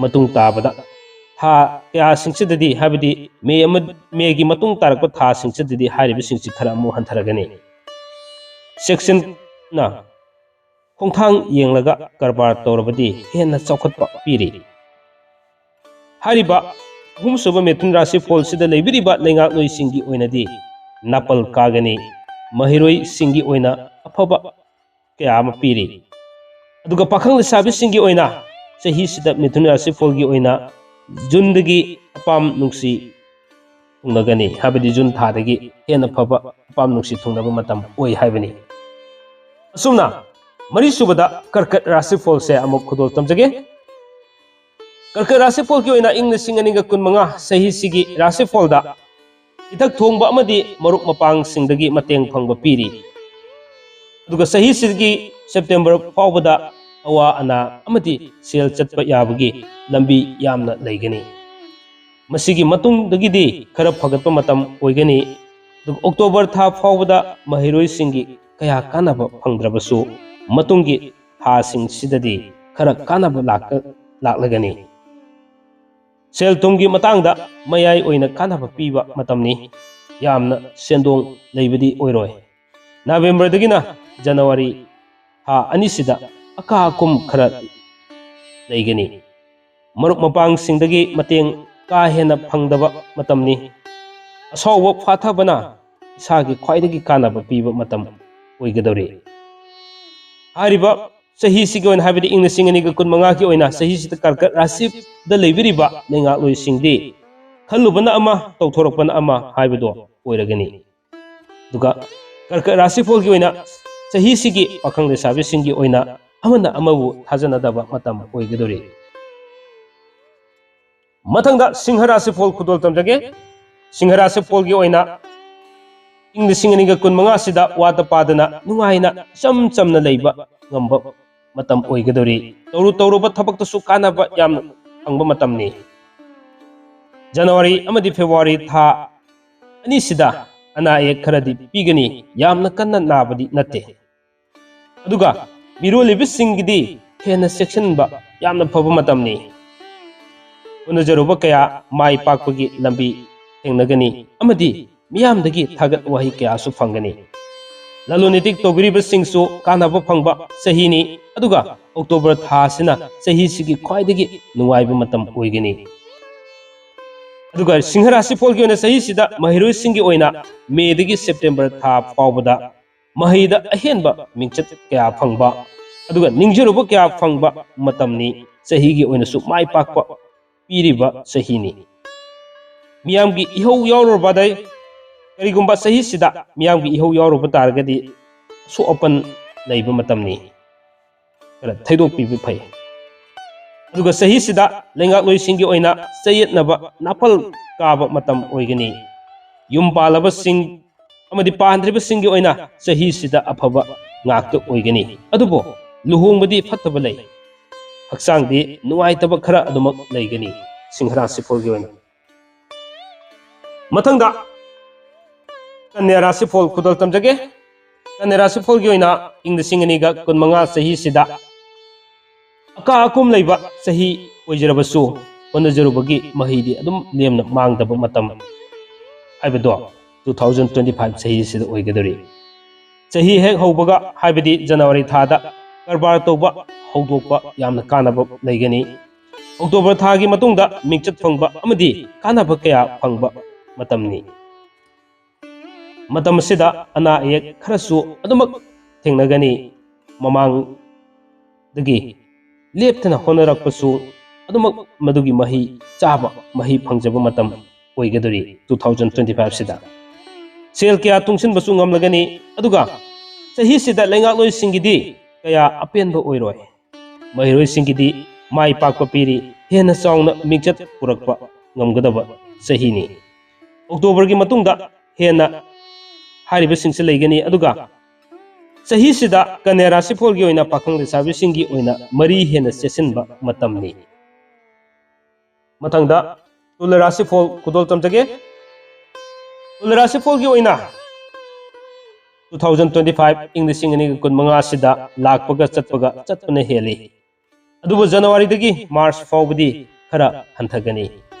ꯃꯇꯨꯡ ꯇꯥꯕꯗ ꯊꯥ ꯀꯌꯥꯁꯤꯡꯁꯤꯗꯗꯤ, ꯍꯥꯏꯕꯗꯤ ꯃꯦ ꯑꯃ, ꯃꯦꯒꯤ ꯃꯇꯨꯡ ꯇꯥꯔꯛꯄ ꯊꯥꯁꯤꯡꯁꯤꯗꯗꯤ ꯍꯥꯏꯔꯤꯕꯁꯤꯡꯁꯤ ꯈꯔ ꯑꯃꯨꯛ ꯍꯟꯊꯔꯒꯅꯤ꯫ ꯆꯦꯛꯁꯤꯟꯅ ꯈꯣꯡꯊꯥꯡ ꯌꯦꯡꯂꯒ ꯀꯔꯕꯥꯔ ꯇꯧꯔꯕꯗꯤ ꯍꯦꯟꯅ ꯆꯥꯎꯈꯠꯄ ꯄꯤꯔꯤ꯫ ꯍꯥꯏꯔꯤꯕ ꯑꯍꯨꯝꯁꯨꯕ ꯃꯤꯊꯨꯟ ꯔꯥꯁꯤꯐꯣꯜꯁꯤꯗ ꯂꯩꯕꯤꯔꯤꯕ ꯂꯩꯉꯥꯛꯂꯣꯏꯁꯤꯡꯒꯤ ꯑꯣꯏꯅꯗꯤ ꯅꯥꯄꯜ ꯀꯥꯒꯅꯤ, ꯃꯍꯩꯔꯣꯏꯁꯤꯡꯒꯤ ꯑꯣꯏꯅ ꯑꯐꯕ ꯀꯌꯥ ꯑꯃ ꯄꯤꯔꯤ꯫ ꯑꯗꯨꯒ ꯄꯥꯈꯪ ꯂꯩꯁꯥꯕꯤꯁꯤꯡꯒꯤ ꯑꯣꯏꯅ ꯆꯍꯤꯁꯤꯗ ꯃꯤꯊꯨꯟ ꯔꯥꯁꯤꯐꯣꯜꯒꯤ ꯑꯣꯏꯅ ꯖꯨꯟꯗꯒꯤ ꯑꯄꯥꯝ ꯅꯨꯡꯁꯤ ꯊꯨꯡꯅꯒꯅꯤ, ꯍꯥꯏꯕꯗꯤ ꯖꯨꯟ ꯊꯥꯗꯒꯤ ꯍꯦꯟꯅ ꯐꯕ ꯑꯄꯥꯝ ꯅꯨꯡꯁꯤ ꯊꯨꯡꯅꯕ ꯃꯇꯝ ꯑꯣꯏ ꯍꯥꯏꯕꯅꯤ꯫ ꯑꯁꯨꯝꯅ ꯃꯔꯤꯁꯨꯕꯗ ꯀꯔꯀꯠ ꯔꯥꯁꯤꯐꯣꯜꯁꯦ ꯑꯃꯨꯛ ꯈꯨꯗꯣꯜ ꯇꯝꯖꯒꯦ꯫ ꯀꯔꯀꯠ ꯔꯥꯁꯤꯐꯣꯜꯒꯤ ꯑꯣꯏꯅ ꯏꯪ ꯂꯤꯁꯤꯡ ꯑꯅꯤꯒ ꯀꯨꯟꯃꯉꯥ ꯆꯍꯤꯁꯤꯒꯤ ꯔꯥꯁꯤꯐꯣꯜꯗ ꯏꯊꯛ ꯊꯣꯡꯕ ꯑꯃꯗꯤ ꯃꯔꯨꯞ ꯃꯄꯥꯡꯁꯤꯡꯗꯒꯤ ꯃꯇꯦꯡ ꯐꯪꯕ ꯄꯤꯔꯤ꯫ ꯑꯗꯨꯒ ꯆꯍꯤꯁꯤꯒꯤ ꯁꯦꯞꯇꯦꯝꯕꯔ ꯐꯥꯎꯕꯗ ꯑꯋꯥ ꯑꯅꯥ ꯑꯃꯗꯤ ꯁꯦꯜ ꯆꯠꯄ ꯌꯥꯕꯒꯤ ꯂꯝꯕꯤ ꯌꯥꯝꯅ ꯂꯩꯒꯅꯤ꯫ ꯃꯁꯤꯒꯤ ꯃꯇꯨꯡꯗꯒꯤꯗꯤ ꯈꯔ ꯐꯒꯠꯄ ꯃꯇꯝ ꯑꯣꯏꯒꯅꯤ꯫ ꯑꯗꯨꯒ ꯑꯣꯛꯇꯣꯕꯔ ꯊꯥ ꯐꯥꯎꯕꯗ ꯃꯍꯩꯔꯣꯏꯁꯤꯡꯒꯤ ꯀꯌꯥ ꯀꯥꯟꯅꯕ ꯐꯪꯗ꯭ꯔꯕꯁꯨ ꯃꯇꯨꯡꯒꯤ ꯊꯥꯁꯤꯡꯁꯤꯗꯗꯤ ꯈꯔ ꯀꯥꯟꯅꯕ ꯂꯥꯛꯀ-, ꯂꯥꯛꯂꯒꯅꯤ꯫ ꯁꯦꯜ ꯊꯨꯝꯒꯤ ꯃꯇꯥꯡꯗ ꯃꯌꯥꯏ ꯑꯣꯏꯅ ꯀꯥꯟꯅꯕ ꯄꯤꯕ ꯃꯇꯝꯅꯤ꯫ ꯌꯥꯝꯅ ꯁꯦꯟꯗꯣꯡ ꯂꯩꯕꯗꯤ ꯑꯣꯏꯔꯣꯏ꯫ ꯅꯕꯦꯝꯕꯔꯗꯒꯤꯅ ꯖꯅꯋꯥꯔꯤ ꯊꯥ ꯑꯅꯤꯁꯤꯗ ꯑꯀꯥ ꯑꯀꯨꯝ ꯈꯔ ꯂꯩꯒꯅꯤ꯫ ꯃꯔꯨꯞ ꯃꯄꯥꯡꯁꯤꯡꯗꯒꯤ ꯃꯇꯦꯡ ꯀꯥ ꯍꯦꯟꯅ ꯐꯪꯗꯕ ꯃꯇꯝꯅꯤ꯫ ꯑꯁꯥꯎꯕ ꯐꯥꯊꯕꯅ ꯏꯁꯥꯒꯤ ꯈ꯭ꯋꯥꯏꯗꯒꯤ ꯀꯥꯟꯅꯕ ꯄꯤꯕ ꯃꯇꯝ ꯑꯣꯏꯒꯗꯧꯔꯤ꯫ ꯍꯥꯏꯔꯤꯕ ꯆꯍꯤꯁꯤꯒꯤ ꯑꯣꯏꯅ, ꯍꯥꯏꯕꯗꯤ ꯏꯪ ꯂꯤꯁꯤꯡ ꯑꯅꯤꯒ ꯀꯨꯟꯃꯉꯥꯒꯤ ꯑꯣꯏꯅ ꯆꯍꯤꯁꯤꯗ ꯀꯔꯀꯠ ꯔꯥꯁꯤꯗ ꯂꯩꯕꯤꯔꯤꯕ ꯂꯩꯉꯥꯛꯂꯣꯏꯁꯤꯡꯗꯤ ꯈꯜꯂꯨꯕꯅ ꯑꯃ, ꯇꯧꯊꯣꯔꯛꯄꯅ ꯑꯃ ꯍꯥꯏꯕꯗꯣ ꯑꯣꯏꯔꯒꯅꯤ꯫ ꯑꯗꯨꯒ ꯀꯔꯀꯠ ꯔꯥꯁꯤꯐꯣꯜꯒꯤ ꯑꯣꯏꯅ ꯆꯍꯤꯁꯤꯒꯤ ꯄꯥꯈꯪ ꯂꯩꯁꯥꯕꯤꯁꯤꯡꯒꯤ ꯑꯣꯏꯅ ꯑꯃꯅ ꯑꯃꯕꯨ ꯊꯥꯖꯅꯗꯕ ꯃꯇꯝ ꯑꯣꯏꯒꯗꯧꯔꯤ꯫ ꯃꯊꯪꯗ ꯁꯤꯡꯍ ꯔꯥꯁꯤꯐꯣꯜ ꯈꯨꯗꯣꯜ ꯇꯝꯖꯒꯦ꯫ ꯁꯤꯡꯍ ꯔꯥꯁꯤꯐꯣꯜꯒꯤ ꯑꯣꯏꯅ ꯏꯪ ꯂꯤꯁꯤꯡ ꯑꯅꯤꯒ ꯀꯨꯟꯃꯉꯥꯁꯤꯗ ꯋꯥꯗ ꯄꯥꯗꯅ ꯅꯨꯡꯉꯥꯏꯅ ꯏꯆꯝ ꯆꯝꯅ ꯂꯩꯕ ꯉꯝꯕ ꯃꯇꯝ ꯑꯣꯏꯒꯗꯧꯔꯤ꯫ ꯇꯧꯔꯨ ꯇꯧꯔꯨꯕ ꯊꯕꯛꯇꯁꯨ ꯀꯥꯟꯅꯕ ꯌꯥꯝꯅ ꯐꯪꯕ ꯃꯇꯝꯅꯤ꯫ ꯖꯅꯋꯥꯔꯤ ꯑꯃꯗꯤ ꯐꯦꯕ꯭ꯔꯨꯋꯥꯔꯤ ꯊꯥ ꯑꯅꯤꯁꯤꯗ ꯑꯅꯥ ꯑꯌꯦꯛ ꯈꯔꯗꯤ ꯄꯤꯒꯅꯤ, ꯌꯥꯝꯅ ꯀꯟꯅ ꯅꯥꯕꯗꯤ ꯅꯠꯇꯦ꯫ ꯑꯗꯨꯒ ꯃꯤꯔꯣꯜꯂꯤꯕꯁꯤꯡꯒꯤꯗꯤ ꯍꯦꯟꯅ ꯆꯦꯛꯁꯤꯟꯕ ꯌꯥꯝꯅ ꯐꯕ ꯃꯇꯝꯅꯤ꯫ ꯍꯣꯠꯅꯖꯔꯨꯕ ꯀꯌꯥ ꯃꯥꯏ ꯄꯥꯛꯄꯒꯤ ꯂꯝꯕꯤ ꯊꯦꯡꯅꯒꯅꯤ ꯑꯃꯗꯤ ꯃꯤꯌꯥꯝꯗꯒꯤ ꯊꯥꯒꯠ ꯋꯥꯍꯩ ꯀꯌꯥꯁꯨ ꯐꯪꯒꯅꯤ꯫ ꯂꯂꯣꯟ ꯏꯇꯤꯛ ꯇꯧꯕꯤꯔꯤꯕꯁꯤꯡꯁꯨ ꯀꯥꯟꯅꯕ ꯐꯪꯕ ꯆꯍꯤꯅꯤ꯫ ꯑꯗꯨꯒ ꯑꯣꯛꯇꯣꯕꯔ ꯊꯥ ꯑꯁꯤꯅ ꯆꯍꯤꯁꯤꯒꯤ ꯈ꯭ꯋꯥꯏꯗꯒꯤ ꯅꯨꯡꯉꯥꯏꯕ ꯃꯇꯝ ꯑꯣꯏꯒꯅꯤ꯫ ꯑꯗꯨꯒ ꯁꯤꯡꯍ ꯔꯥꯁꯤꯐꯣꯜꯒꯤ ꯑꯣꯏꯅ ꯆꯍꯤꯁꯤꯗ ꯃꯍꯩꯔꯣꯏꯁꯤꯡꯒꯤ ꯑꯣꯏꯅ ꯃꯦꯗꯒꯤ ꯁꯦꯞꯇꯦꯝꯕꯔ ꯊꯥ ꯐꯥꯎꯕꯗ ꯃꯍꯩꯗ ꯑꯍꯦꯟꯕ ꯃꯤꯡꯆꯠ ꯀꯌꯥ ꯐꯪꯕ, ꯑꯗꯨꯒ ꯅꯤꯡꯖꯔꯨꯕ ꯀꯌꯥ ꯐꯪꯕ ꯃꯇꯝꯅꯤ꯫ ꯆꯍꯤꯒꯤ ꯑꯣꯏꯅꯁꯨ ꯃꯥꯏ ꯄꯥꯛꯄ ꯄꯤꯔꯤꯕ ꯆꯍꯤꯅꯤ꯫ ꯃꯤꯌꯥꯝꯒꯤ ꯏꯍꯧ ꯌꯥꯎꯔꯨꯔꯕꯗꯩ ꯀꯔꯤꯒꯨꯝꯕ ꯆꯍꯤꯁꯤꯗ ꯃꯤꯌꯥꯝꯒꯤ ꯏꯍꯧ ꯌꯥꯎꯔꯨꯕ ꯇꯥꯔꯒꯗꯤ ꯑꯁꯣꯛ ꯑꯄꯟ ꯂꯩꯕ ꯃꯇꯝꯅꯤ꯫ ꯈꯔ ꯊꯩꯗꯣꯛꯄꯤꯕ ꯐꯩ꯫ ꯑꯗꯨꯒ ꯆꯍꯤꯁꯤꯗ ꯂꯩꯉꯥꯛꯂꯣꯏꯁꯤꯡꯒꯤ ꯑꯣꯏꯅ ꯆꯌꯦꯠꯅꯕ ꯅꯥꯄꯜ ꯀꯥꯕ ꯃꯇꯝ ꯑꯣꯏꯒꯅꯤ꯫ ꯌꯨꯝ ꯄꯥꯜꯂꯕꯁꯤꯡ ꯑꯃꯗꯤ ꯄꯥꯟꯗ꯭ꯔꯤꯕꯁꯤꯡꯒꯤ ꯑꯣꯏꯅ ꯆꯍꯤꯁꯤꯗ ꯑꯐꯕ ꯉꯥꯛꯇ ꯑꯣꯏꯒꯅꯤ꯫ ꯑꯗꯨꯕꯨ ꯂꯨꯍꯣꯡꯕꯗꯤ ꯐꯠꯇꯕ ꯂꯩ꯫ ꯍꯛꯆꯥꯡꯗꯤ ꯅꯨꯡꯉꯥꯏꯇꯕ ꯈꯔ ꯑꯗꯨꯃꯛ ꯂꯩꯒꯅꯤ ꯁꯤꯡꯍ ꯔꯥꯁꯤꯐꯣꯜꯒꯤ ꯑꯣꯏꯅ꯫ ꯃꯊꯪꯗ ꯀꯟꯌꯥ ꯔꯥꯁꯤꯐꯣꯜ ꯈꯨꯗꯣꯜ ꯇꯝꯖꯒꯦ꯫ ꯀꯟꯌꯥ ꯔꯥꯁꯤꯐꯣꯜꯒꯤ ꯑꯣꯏꯅ ꯏꯪ ꯂꯤꯁꯤꯡ ꯑꯅꯤꯒ ꯀꯨꯟꯃꯉꯥ ꯆꯍꯤꯁꯤꯗ ꯑꯀꯥ ꯑꯀꯨꯝ ꯂꯩꯕ ꯆꯍꯤ ꯑꯣꯏꯖꯔꯕꯁꯨ ꯍꯣꯠꯅꯖꯔꯨꯕꯒꯤ ꯃꯍꯩꯗꯤ ꯑꯗꯨꯝ ꯂꯦꯝꯅ ꯃꯥꯡꯗꯕ ꯃꯇꯝ ꯍꯥꯏꯕꯗꯣ two thousand twenty five ꯆꯍꯤꯁꯤꯗ ꯑꯣꯏꯒꯗꯧꯔꯤ꯫ ꯆꯍꯤ ꯍꯦꯛ ꯍꯧꯕꯒ ꯍꯥꯏꯕꯗꯤ ꯖꯅꯋꯥꯔꯤ ꯊꯥꯗ ꯀꯔꯕꯥꯔ ꯇꯧꯕ ꯍꯧꯗꯣꯛꯄ ꯌꯥꯝꯅ ꯀꯥꯟꯅꯕ ꯂꯩꯒꯅꯤ꯫ ꯑꯣꯛꯇꯣꯕꯔ ꯊꯥꯒꯤ ꯃꯇꯨꯡꯗ ꯃꯤꯡꯆꯠ ꯐꯪꯕ ꯑꯃꯗꯤ ꯀꯥꯟꯅꯕ ꯀꯌꯥ ꯐꯪꯕ ꯃꯇꯝꯅꯤ꯫ ꯃꯇꯝ ꯑꯁꯤꯗ ꯑꯅꯥ ꯑꯌꯦꯛ ꯈꯔꯁꯨ ꯑꯗꯨꯃꯛ ꯊꯦꯡꯅꯒꯅꯤ꯫ ꯃꯃꯥꯡꯗꯒꯤ ꯂꯦꯞꯇꯅ ꯍꯣꯠꯅꯔꯛꯄꯁꯨ ꯑꯗꯨꯃꯛ ꯃꯗꯨꯒꯤ ꯃꯍꯩ ꯆꯥꯕ, ꯃꯍꯩ ꯐꯪꯖꯕ ꯃꯇꯝ ꯑꯣꯏꯒꯗꯧꯔꯤ two thousand twenty five ꯁꯤꯗ꯫ ꯁꯦꯜ ꯀꯌꯥ ꯇꯨꯡꯁꯤꯟꯕꯁꯨ ꯉꯝꯂꯒꯅꯤ꯫ ꯑꯗꯨꯒ ꯆꯍꯤꯁꯤꯗ ꯂꯩꯉꯥꯛꯂꯣꯏꯁꯤꯡꯒꯤꯗꯤ ꯀꯌꯥ ꯑꯄꯦꯟꯕ ꯑꯣꯏꯔꯣꯏ꯫ ꯃꯍꯩꯔꯣꯏꯁꯤꯡꯒꯤꯗꯤ ꯃꯥꯏ ꯄꯥꯛꯄ ꯄꯤꯔꯤ, ꯍꯦꯟꯅ ꯆꯥꯎꯅ ꯃꯤꯡꯆꯠ ꯄꯨꯔꯛꯄ ꯉꯝꯒꯗꯕ ꯆꯍꯤꯅꯤ꯫ ꯑꯣꯛꯇꯣꯕꯔꯒꯤ ꯃꯇꯨꯡꯗ ꯍꯦꯟꯅ ꯍꯥꯏꯔꯤꯕꯁꯤꯡꯁꯤ ꯂꯩꯒꯅꯤ꯫ ꯑꯗꯨꯒ ꯆꯍꯤꯁꯤꯗ ꯀꯟꯌꯥ ꯔꯥꯁꯤꯐꯣꯜꯒꯤ ꯑꯣꯏꯅ ꯄꯥꯈꯪ ꯂꯩꯁꯥꯕꯤꯁꯤꯡꯒꯤ ꯑꯣꯏꯅ ꯃꯔꯤ ꯍꯦꯟꯅ ꯆꯦꯠꯁꯤꯟꯕ ꯃꯇꯝꯅꯤ꯫ ꯃꯊꯪꯗ ꯇꯨꯂ ꯔꯥꯁꯤꯐꯣꯜ ꯈꯨꯗꯣꯜ ꯇꯝꯖꯒꯦ꯫ ꯇꯨꯂ ꯔꯥꯁꯤꯐꯣꯜꯒꯤ ꯑꯣꯏꯅ two thousand twenty five ꯏꯪ ꯂꯤꯁꯤꯡ ꯑꯅꯤꯒ ꯀꯨꯟꯃꯉꯥ ꯑꯁꯤꯗ ꯂꯥꯛꯄꯒ ꯆꯠꯄꯒ ꯆꯠꯄꯅ ꯍꯦꯜꯂꯤ꯫ ꯑꯗꯨꯕꯨ ꯖꯅꯋꯥꯔꯤꯗꯒꯤ ꯃꯥꯔꯆ ꯐꯥꯎꯕꯗꯤ ꯈꯔ ꯍꯟꯊꯒꯅꯤ꯫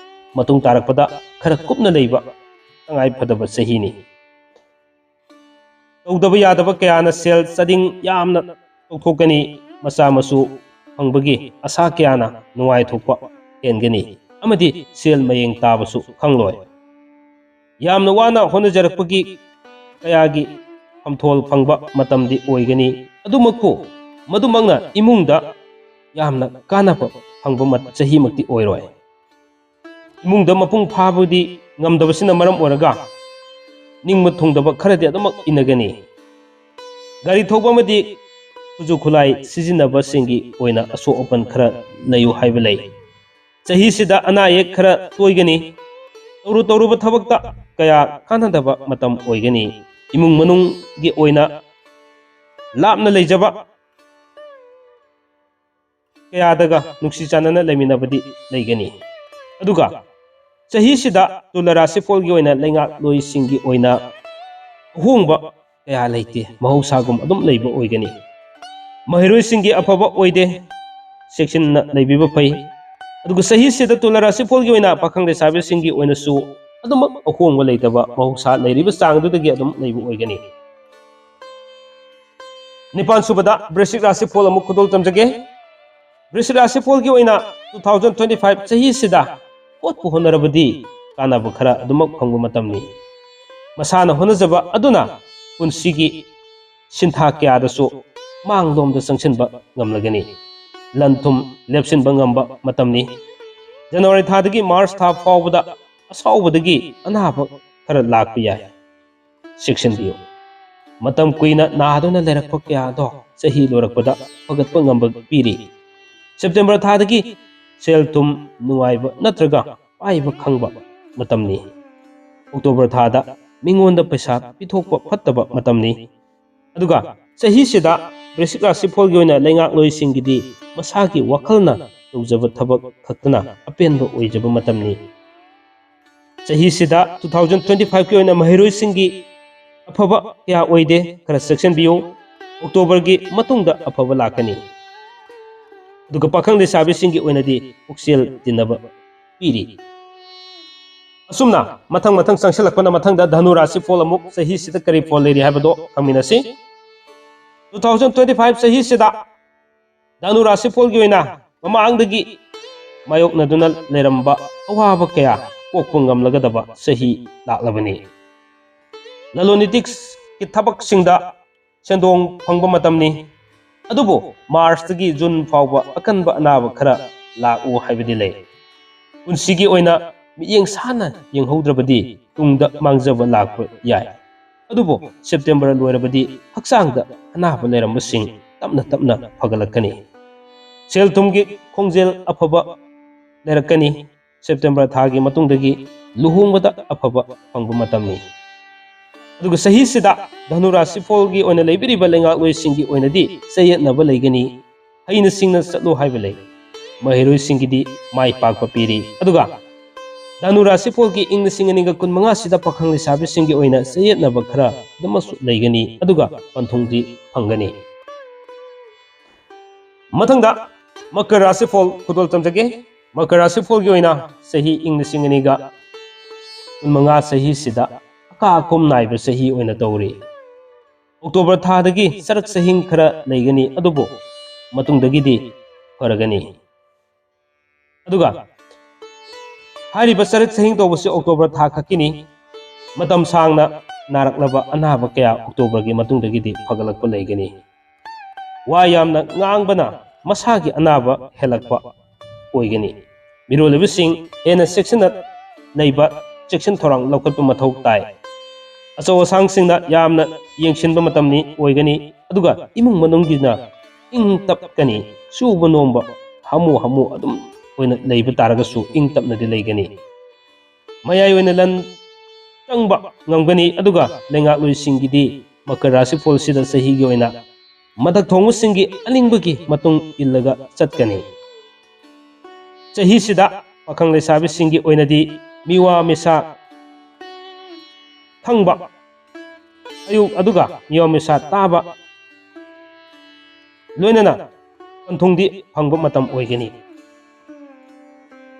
ꯃꯇꯨꯡ ꯇꯥꯔꯛꯄꯗ ꯈꯔ ꯀꯨꯞꯅ ꯂꯩꯕ ꯇꯉꯥꯏ ꯐꯗꯕ ꯆꯍꯤꯅꯤ꯫ ꯇꯧꯗꯕ ꯌꯥꯗꯕ ꯀꯌꯥꯅ ꯁꯦꯜ ꯆꯥꯗꯤꯡ ꯌꯥꯝꯅ ꯇꯧꯊꯣꯛꯀꯅꯤ꯫ ꯃꯆꯥ ꯃꯁꯨ ꯐꯪꯕꯒꯤ ꯑꯁꯥ ꯀꯌꯥꯅ ꯅꯨꯡꯉꯥꯏꯊꯣꯛꯄ ꯍꯦꯟꯒꯅꯤ ꯑꯃꯗꯤ ꯁꯦꯜ ꯃꯌꯦꯡ ꯇꯥꯕꯁꯨ ꯈꯪꯂꯣꯏ꯫ ꯌꯥꯝꯅ ꯋꯥꯅ ꯍꯣꯠꯅꯖꯔꯛꯄꯒꯤ ꯀꯌꯥꯒꯤ ꯐꯝꯊꯣꯜ ꯐꯪꯕ ꯃꯇꯝꯗꯤ ꯑꯣꯏꯒꯅꯤ꯫ ꯑꯗꯨꯃꯛꯄꯨ ꯃꯗꯨꯃꯛꯅ ꯏꯃꯨꯡꯗ ꯌꯥꯝꯅ ꯀꯥꯟꯅꯕ ꯐꯪꯕ ꯃꯠ-, ꯆꯍꯤꯃꯛꯇꯤ ꯑꯣꯏꯔꯣꯏ꯫ ꯏꯃꯨꯡꯗ ꯃꯄꯨꯡ ꯐꯥꯕꯗꯤ ꯉꯝꯗꯕꯁꯤꯅ ꯃꯔꯝ ꯑꯣꯏꯔꯒ ꯅꯤꯡꯕ ꯊꯨꯡꯗꯕ ꯈꯔꯗꯤ ꯑꯗꯨꯃꯛ ꯏꯟꯅꯒꯅꯤ꯫ ꯒꯥꯔꯤ ꯊꯧꯕ ꯑꯃꯗꯤ ꯈꯨꯠꯁꯨ ꯈꯨꯠꯂꯥꯏ ꯁꯤꯖꯤꯟꯅꯕꯁꯤꯡꯒꯤ ꯑꯣꯏꯅ ꯑꯁꯣꯛ ꯑꯄꯟ ꯈꯔ ꯂꯩꯌꯨ ꯍꯥꯏꯕ ꯂꯩ꯫ ꯆꯍꯤꯁꯤꯗ ꯑꯅꯥ ꯑꯌꯦꯛ ꯈꯔ ꯇꯣꯏꯒꯅꯤ꯫ ꯇꯧꯔꯨ ꯇꯧꯔꯨꯕ ꯊꯕꯛꯇ ꯀꯌꯥ ꯀꯥꯟꯅꯗꯕ ꯃꯇꯝ ꯑꯣꯏꯒꯅꯤ꯫ ꯏꯃꯨꯡ ꯃꯅꯨꯡꯒꯤ ꯑꯣꯏꯅ ꯂꯥꯞꯅ ꯂꯩꯖꯕ ꯀꯌꯥꯗꯒ ꯅꯨꯡꯁꯤ ꯆꯥꯟꯅꯅ ꯂꯩꯃꯤꯟꯅꯕꯗꯤ ꯂꯩꯒꯅꯤ꯫ ꯑꯗꯨꯒ ꯆꯍꯤꯁꯤꯗ ꯇꯨꯂꯥ ꯔꯥꯁꯤꯐꯣꯜꯒꯤ ꯑꯣꯏꯅ ꯂꯩꯉꯥꯛꯂꯣꯏꯁꯤꯡꯒꯤ ꯑꯣꯏꯅ ꯑꯍꯣꯡꯕ ꯀꯌꯥ ꯂꯩꯇꯦ, ꯃꯍꯧꯁꯥꯒꯨꯝ ꯑꯗꯨꯝ ꯂꯩꯕ ꯑꯣꯏꯒꯅꯤ꯫ ꯃꯍꯩꯔꯣꯏꯁꯤꯡꯒꯤ ꯑꯐꯕ ꯑꯣꯏꯗꯦ, ꯆꯦꯛꯁꯤꯟꯅ ꯂꯩꯕꯤꯕ ꯐꯩ꯫ ꯑꯗꯨꯒ ꯆꯍꯤꯁꯤꯗ ꯇꯨꯂꯥ ꯔꯥꯁꯤꯐꯣꯜꯒꯤ ꯑꯣꯏꯅ ꯄꯥꯈꯪ ꯂꯩꯁꯥꯕꯤꯁꯤꯡꯒꯤ ꯑꯣꯏꯅꯁꯨ ꯑꯗꯨꯃꯛ ꯑꯍꯣꯡꯕ ꯂꯩꯇꯕ, ꯃꯍꯧꯁꯥ ꯂꯩꯔꯤꯕ ꯆꯥꯡꯗꯨꯗꯒꯤ ꯑꯗꯨꯝ ꯂꯩꯕ ꯑꯣꯏꯒꯅꯤ꯫ ꯅꯤꯄꯥꯟ ꯁꯨꯕꯗ ꯕ꯭ꯔꯤꯁꯤꯛ ꯔꯥꯁꯤꯐꯣꯜ ꯑꯃꯨꯛ ꯈꯨꯗꯣꯜ ꯇꯝꯖꯒꯦ꯫ ꯕ꯭ꯔꯤꯁꯤꯛ ꯔꯥꯁꯤꯐꯣꯜꯒꯤ ꯑꯣꯏꯅ two thousand twenty five ꯆꯍꯤꯁꯤꯗ ꯍꯣꯠꯄꯨ ꯍꯣꯠꯅꯔꯕꯗꯤ ꯀꯥꯟꯅꯕ ꯈꯔ ꯑꯗꯨꯃꯛ ꯐꯪꯕ ꯃꯇꯝꯅꯤ꯫ ꯃꯁꯥꯅ ꯍꯣꯠꯅꯖꯕ ꯑꯗꯨꯅ ꯄꯨꯟꯁꯤꯒꯤ ꯁꯤꯟꯊꯥ ꯀꯌꯥꯗꯁꯨ ꯃꯥꯡꯂꯣꯝꯗ ꯆꯪꯁꯤꯟꯕ ꯉꯝꯂꯒꯅꯤ꯫ ꯂꯟ ꯊꯨꯝ ꯂꯦꯞꯁꯤꯟꯕ ꯉꯝꯕ ꯃꯇꯝꯅꯤ꯫ ꯖꯅꯋꯥꯔꯤ ꯊꯥꯗꯒꯤ ꯃꯥꯔꯆ ꯊꯥ ꯐꯥꯎꯕꯗ ꯑꯁꯥꯎꯕꯗꯒꯤ ꯑꯅꯥꯕ ꯈꯔ ꯂꯥꯛꯄ ꯌꯥꯏ꯫ ꯆꯦꯛꯁꯤꯟꯕꯤꯌꯨ꯫ ꯃꯇꯝ ꯀꯨꯏꯅ ꯅꯥꯗꯨꯅ ꯂꯩꯔꯛꯄ ꯀꯌꯥꯗꯣ ꯆꯍꯤ ꯂꯣꯏꯔꯛꯄꯗ ꯐꯒꯠꯄ ꯉꯝꯕ ꯄꯤꯔꯤ꯫ ꯁꯦꯞꯇꯦꯝꯕꯔ ꯊꯥꯗꯒꯤ ꯁꯦꯜ ꯊꯨꯝ ꯅꯨꯡꯉꯥꯏꯕ ꯅꯠꯇ꯭ꯔꯒ ꯄꯥꯏꯕ ꯈꯪꯕ ꯃꯇꯝꯅꯤ꯫ ꯑꯣꯛꯇꯣꯕꯔ ꯊꯥꯗ ꯃꯤꯉꯣꯟꯗ ꯄꯩꯁꯥ ꯄꯤꯊꯣꯛꯄ ꯐꯠꯇꯕ ꯃꯇꯝꯅꯤ꯫ ꯑꯗꯨꯒ ꯆꯍꯤꯁꯤꯗ ꯕ꯭ꯔꯤꯁꯤꯛ ꯔꯥꯁꯤꯐꯣꯜꯒꯤ ꯑꯣꯏꯅ ꯂꯩꯉꯥꯛꯂꯣꯏꯁꯤꯡꯒꯤꯗꯤ ꯃꯁꯥꯒꯤ ꯋꯥꯈꯜꯅ ꯇꯧꯖꯕ ꯊꯕꯛ ꯈꯛꯇꯅ ꯑꯄꯦꯟꯕ ꯑꯣꯏꯖꯕ ꯃꯇꯝꯅꯤ꯫ ꯆꯍꯤꯁꯤꯗ two thousand twenty five ꯀꯤ ꯑꯣꯏꯅ ꯃꯍꯩꯔꯣꯏꯁꯤꯡꯒꯤ ꯑꯐꯕ ꯀꯌꯥ ꯑꯣꯏꯗꯦ, ꯈꯔ ꯆꯦꯛꯁꯤꯟꯕꯤꯌꯨ꯫ ꯑꯣꯛꯇꯣꯕꯔꯒꯤ ꯃꯇꯨꯡꯗ ꯑꯐꯕ ꯂꯥꯛꯀꯅꯤ꯫ ꯑꯗꯨꯒ ꯄꯥꯈꯪ ꯂꯩꯁꯥꯕꯤꯁꯤꯡꯒꯤ ꯑꯣꯏꯅꯗꯤ ꯄꯨꯛꯆꯦꯜ ꯇꯤꯟꯅꯕ ꯄꯤꯔꯤ꯫ ꯑꯁꯨꯝꯅ ꯃꯊꯪ ꯃꯊꯪ ꯆꯪꯁꯤꯜꯂꯛꯄꯅ ꯃꯊꯪꯗ ꯙꯅꯨ ꯔꯥꯁꯤꯐꯣꯜ ꯑꯃꯨꯛ ꯆꯍꯤꯁꯤꯗ ꯀꯔꯤ ꯐꯣꯜ ꯂꯩꯔꯤ ꯍꯥꯏꯕꯗꯣ ꯈꯪꯃꯤꯟꯅꯁꯤ꯫ Two thousand twenty five ꯆꯍꯤꯁꯤꯗ ꯙꯅꯨ ꯔꯥꯁꯤꯐꯣꯜꯒꯤ ꯑꯣꯏꯅ ꯃꯃꯥꯡꯗꯒꯤ ꯃꯥꯌꯣꯛꯅꯗꯨꯅ ꯂꯩꯔꯝꯕ ꯑꯋꯥꯕ ꯀꯌꯥ ꯀꯣꯛꯄ ꯉꯝꯂꯒꯗꯕ ꯆꯍꯤ ꯂꯥꯛꯂꯕꯅꯤ꯫ ꯂꯂꯣꯟ ꯏꯇꯤꯛꯀꯤ ꯊꯕꯛꯁꯤꯡꯗ ꯁꯦꯟꯗꯣꯡ ꯐꯪꯕ ꯃꯇꯝꯅꯤ꯫ ꯑꯗꯨꯕꯨ ꯃꯥꯔꯆꯇꯒꯤ ꯖꯨꯟ ꯐꯥꯎꯕ ꯑꯀꯟꯕ ꯑꯅꯥꯕ ꯈꯔ ꯂꯥꯛꯎ ꯍꯥꯏꯕꯗꯤ ꯂꯩ꯫ ꯄꯨꯟꯁꯤꯒꯤ ꯑꯣꯏꯅ ꯃꯤꯠꯌꯦꯡ ꯁꯥꯟꯅ ꯌꯦꯡꯍꯧꯗ꯭ꯔꯕꯗꯤ ꯇꯨꯡꯗ ꯃꯥꯡꯖꯕ ꯂꯥꯛꯄ ꯌꯥꯏ꯫ ꯑꯗꯨꯕꯨ ꯁꯦꯞꯇꯦꯝꯕꯔ ꯂꯣꯏꯔꯕꯗꯤ ꯍꯛꯆꯥꯡꯗ ꯑꯅꯥꯕ ꯂꯩꯔꯝꯕꯁꯤꯡ ꯇꯞꯅ ꯇꯞꯅ ꯐꯒꯠꯂꯛꯀꯅꯤ꯫ ꯁꯦꯜ ꯊꯨꯝꯒꯤ ꯈꯣꯡꯖꯦꯜ ꯑꯐꯕ ꯂꯩꯔꯛꯀꯅꯤ꯫ ꯁꯦꯞꯇꯦꯝꯕꯔ ꯊꯥꯒꯤ ꯃꯇꯨꯡꯗꯒꯤ ꯂꯨꯍꯣꯡꯕꯗ ꯑꯐꯕ ꯐꯪꯕ ꯃꯇꯝꯅꯤ꯫ ꯑꯗꯨꯒ ꯆꯍꯤꯁꯤꯗ ꯙꯅꯨ ꯔꯥꯁꯤꯐꯣꯜꯒꯤ ꯑꯣꯏꯅ ꯂꯩꯕꯤꯔꯤꯕ ꯂꯩꯉꯥꯛꯂꯣꯏꯁꯤꯡꯒꯤ ꯑꯣꯏꯅꯗꯤ ꯆꯌꯦꯠꯅꯕ ꯂꯩꯒꯅꯤ꯫ ꯍꯩꯅ ꯁꯤꯡꯅ ꯆꯠꯂꯨ ꯍꯥꯏꯕ ꯂꯩ꯫ ꯃꯍꯩꯔꯣꯏꯁꯤꯡꯒꯤꯗꯤ ꯃꯥꯏ ꯄꯥꯛꯄ ꯄꯤꯔꯤ꯫ ꯑꯗꯨꯒ ꯙꯅꯨ ꯔꯥꯁꯤꯐꯣꯜꯒꯤ ꯏꯪ ꯂꯤꯁꯤꯡ ꯑꯅꯤꯒ ꯀꯨꯟꯃꯉꯥꯁꯤꯗ ꯄꯥꯈꯪ ꯂꯩꯁꯥꯕꯤꯁꯤꯡꯒꯤ ꯑꯣꯏꯅ ꯆꯌꯦꯠꯅꯕ ꯈꯔ ꯑꯗꯨꯃꯛꯁꯨ ꯂꯩꯒꯅꯤ꯫ ꯑꯗꯨꯒ ꯄꯟꯊꯨꯡꯗꯤ ꯐꯪꯒꯅꯤ꯫ ꯃꯊꯪꯗ ꯃꯀꯔ ꯔꯥꯁꯤꯐꯣꯜ ꯈꯨꯗꯣꯜ ꯇꯝꯖꯒꯦ꯫ ꯃꯀꯔ ꯔꯥꯁꯤꯐꯣꯜꯒꯤ ꯑꯣꯏꯅ ꯆꯍꯤ ꯏꯪ ꯂꯤꯁꯤꯡ ꯑꯅꯤꯒ ꯀꯨꯟꯃꯉꯥ ꯆꯍꯤꯁꯤꯗ ꯑꯀꯥ ꯑꯀꯨꯝ ꯅꯥꯏꯕ ꯆꯍꯤ ꯑꯣꯏꯅ ꯇꯧꯔꯤ꯫ ꯑꯣꯛꯇꯣꯕꯔ ꯊꯥꯗꯒꯤ ꯆꯔꯛ ꯆꯍꯤꯡ ꯈꯔ ꯂꯩꯒꯅꯤ, ꯑꯗꯨꯕꯨ ꯃꯇꯨꯡꯗꯒꯤꯗꯤ ꯐꯔꯒꯅꯤ꯫ ꯑꯗꯨꯒ ꯍꯥꯏꯔꯤꯕ ꯆꯔꯛ ꯆꯍꯤꯡ ꯇꯧꯕꯁꯤ ꯑꯣꯛꯇꯣꯕꯔ ꯊꯥ ꯈꯛꯀꯤꯅꯤ꯫ ꯃꯇꯝ ꯁꯥꯡꯅ ꯅꯥꯔꯛꯂꯕ ꯑꯅꯥꯕ ꯀꯌꯥ ꯑꯣꯛꯇꯣꯕꯔꯒꯤ ꯃꯇꯨꯡꯗꯒꯤꯗꯤ ꯐꯒꯠꯂꯛꯄ ꯂꯩꯒꯅꯤ꯫ ꯋꯥ ꯌꯥꯝꯅ ꯉꯥꯡꯕꯅ ꯃꯁꯥꯒꯤ ꯑꯅꯥꯕ ꯍꯦꯜꯂꯛꯄ ꯑꯣꯏꯒꯅꯤ꯫ ꯃꯤꯔꯣꯜꯂꯤꯕꯁꯤꯡ ꯍꯦꯟꯅ ꯆꯦꯛꯁꯤꯟꯅ ꯂꯩꯕ, ꯆꯦꯛꯁꯤꯟ ꯊꯧꯔꯥꯡ ꯂꯧꯈꯠꯄ ꯃꯊꯧ ꯇꯥꯏ꯫ ꯑꯆꯧ ꯑꯁꯥꯡꯁꯤꯡꯅ ꯌꯥꯝꯅ ꯌꯦꯡꯁꯤꯟꯕ ꯃꯇꯝꯅꯤ ꯑꯣꯏꯒꯅꯤ, ꯑꯗꯨꯒ ꯏꯃꯨꯡ ꯃꯅꯨꯡꯒꯤꯅ ꯏꯪ ꯇꯞꯀꯅꯤ꯫ ꯁꯨꯕ ꯅꯣꯝꯕ ꯍꯥꯃꯨ ꯍꯥꯃꯨ ꯑꯗꯨꯝ ꯑꯣꯏꯅ ꯂꯩꯕ ꯇꯥꯔꯒꯁꯨ ꯏꯪ ꯇꯞꯅꯗꯤ ꯂꯩꯒꯅꯤ꯫ ꯃꯌꯥꯏ ꯑꯣꯏꯅ ꯂꯟ ꯆꯪꯕ ꯉꯝꯒꯅꯤ, ꯑꯗꯨꯒ ꯂꯩꯉꯥꯛꯂꯣꯏꯁꯤꯡꯒꯤꯗꯤ ꯃꯀꯔ ꯔꯥꯁꯤꯐꯣꯜꯁꯤꯗ ꯆꯍꯤꯒꯤ ꯑꯣꯏꯅ ꯃꯊꯛ ꯊꯣꯡꯕꯁꯤꯡꯒꯤ ꯑꯅꯤꯡꯕꯒꯤ ꯃꯇꯨꯡ ꯏꯜꯂꯒ ꯆꯠꯀꯅꯤ꯫ ꯆꯍꯤꯁꯤꯗ ꯄꯥꯈꯪ ꯂꯩꯁꯥꯕꯤꯁꯤꯡꯒꯤ ꯑꯣꯏꯅꯗꯤ ꯃꯤꯋꯥ ꯃꯤꯁꯥ ꯈꯪꯕ ꯑꯌꯨꯛ ꯑꯗꯨꯒ ꯃꯤꯋꯥ ꯃꯤꯁꯥ ꯇꯥꯕ ꯂꯣꯏꯅꯅ ꯄꯟꯊꯨꯡꯗꯤ ꯐꯪꯕ ꯃꯇꯝ ꯑꯣꯏꯒꯅꯤ꯫